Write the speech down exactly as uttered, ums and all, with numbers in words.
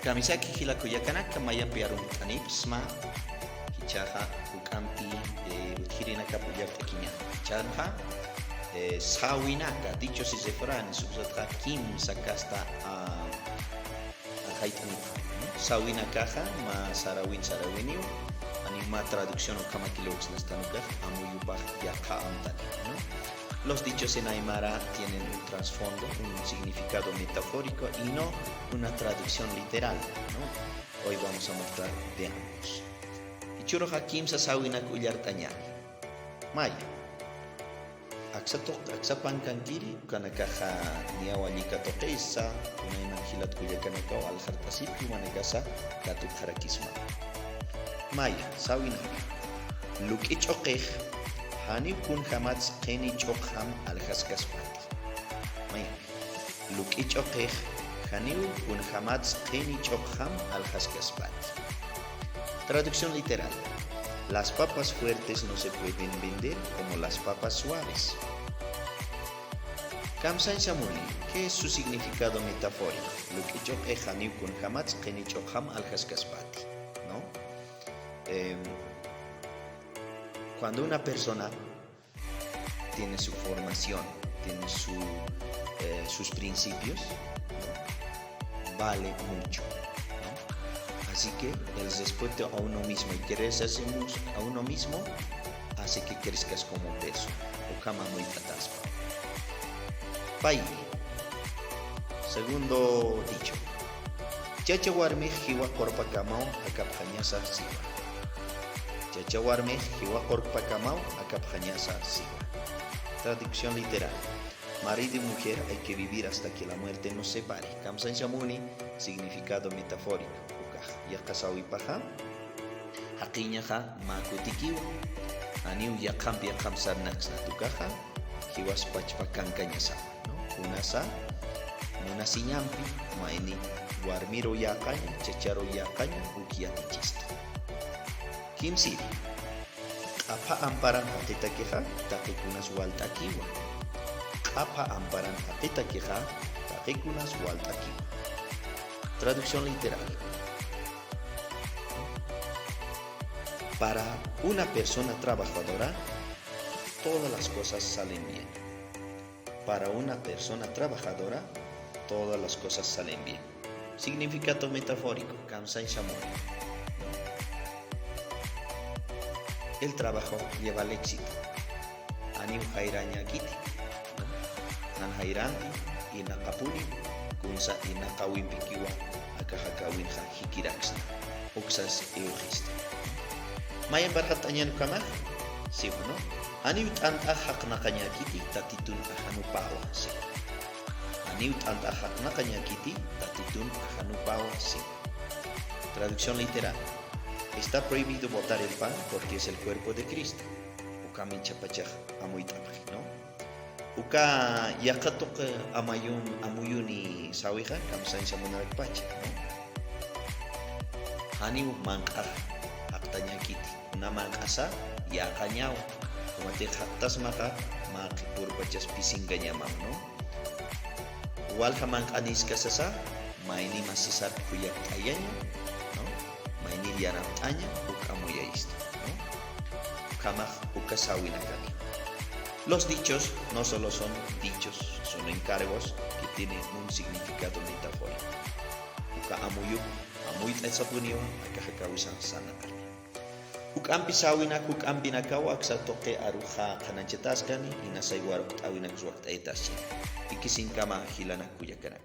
Kamisaki jila kullakanaka, mayampi arumt'anipxsma, jichhaxa juk'ampi, eh, utjirinakap ullart'akiña. Jichhanxa, eh, sawinaka, dichos y refranes, uksatxa kimsa kasta, ah, ajayt'anipxi, ¿no? Sawinakaxa mä sarawin sarawiniw, janiw mä traducción ukhamakir lurksnastan ukax, amuyupax yaqha amtani, ¿no? Los dichos en aymara tienen un trasfondo, un significado metafórico y no una traducción literal, ¿no? Hoy vamos a mostrar de ambos. Jichhüruxa kimsa sawinak ullart'añäni. Maya. Aksa tuq-, aksa pankankiri, ukanakaxa niyaw alli katuqisa, kunayman jilat kullakanakaw aljaratasipki, jumanakasa katupxarakisma. Maya, sawinaka. Luk'i ch'uqix, janiw kunjämats qhini ch'uqjam aljaskaspati. Maya. Luk'i ch'uqix, janiw kunjämats qhini ch'uqjam aljaskaspati. Traducción literal. Las papas fuertes no se pueden vender como las papas suaves. Kamsañsa muni, ¿qué es su significado metafórico? Luk'i ch'uqix janiw kunjämats qhini ch'uqjam aljaskaspati, ¿no? Em, cuando una persona tiene su formación, tiene su, eh, sus principios, ¿no? Vale mucho, ¿no? Así que el respeto a uno mismo y quererse a sí mis-, a uno mismo hace que crezcas como persona. Ukham amuyt'ataspa. Pay. Segundo dicho. Chacha warmix jiwa qurpakamaw jakapxañasa siwa. Chacha warmix jiwa qurpakamaw jakapxañasa siwa. Traducción literal. Marido y mujer hay que vivir hasta que la muerte nos separe. Kamsañsa muni, significado metafórico. Ukax yaqha sawipaxa, jaqiñaxa mä kutikiwa, janiw yaqhamp yaqhamp sarnaqsnat ukaxa, jiwas pachpa kankañasawa, ¿no? Kunasa munasiñampi, mayni warmiruw yäqaña, chacharuw yäqaña, uk yatichista. Kimsiri, q'apha amparan jaqitakixa, taqikunas walt'akiwa. Q'apha amparan jaqitakixa, taqikunas walt'akiwa. Traducción literal. Para una persona trabajadora, todas las cosas salen bien. Para una persona trabajadora, todas las cosas salen bien. Significado metafórico, kamsañsa muni. El trabajo lleva al éxito. Janiw jayrañäkiti. Jan jayrampi, irnaqapuni, kunsa irnaqawimpikiwa, aka jakawinxa jikiraksna. Uksas iwxista. Mayamp arxat'añän ukhamax, siwa, ¿no? Janiw t'ant'ax jaqnaqañäkiti, Tatitun ajanupäwa, siwa. Janiw t'ant'ax jaqnaqañäkiti, Tatitun ajanupäwa, siwa. Traducción literal. Está prohibido botar el pan porque es el cuerpo de Cristo. Ukham jichhapachax amuyt'apxi, ¿no? Uka yaqha tuq amayun, amuyuni sawixa, kamsañsa munarakpacha, ¿no? Janiw manq'ax jaqtañäkiti, kuna manq'asa yäqañawa, jumatix jaqtasmaxa, mä qhipürpachas pisinkañamaw, ¿no? Walja manq'aniskasasa, mayni masisar khuyapt'ayaña, ¿no? Maynir yanapt'aña, uk amuyayista, ¿no? Ukhamax uka sawinakani. Los dichos no solo son dichos, son encargos que tienen un significado metafórico. Uka amuyup, amuyt'asapuniwa, aka jakawisan sanaqani. Juk'ampi sawinak, juk'ampinakaw aksa tuqi aruxa qhanañchataskani, inasay warukt'äwinaks wakt'ayataskani. Ikisinkama jilanak kullakanaka.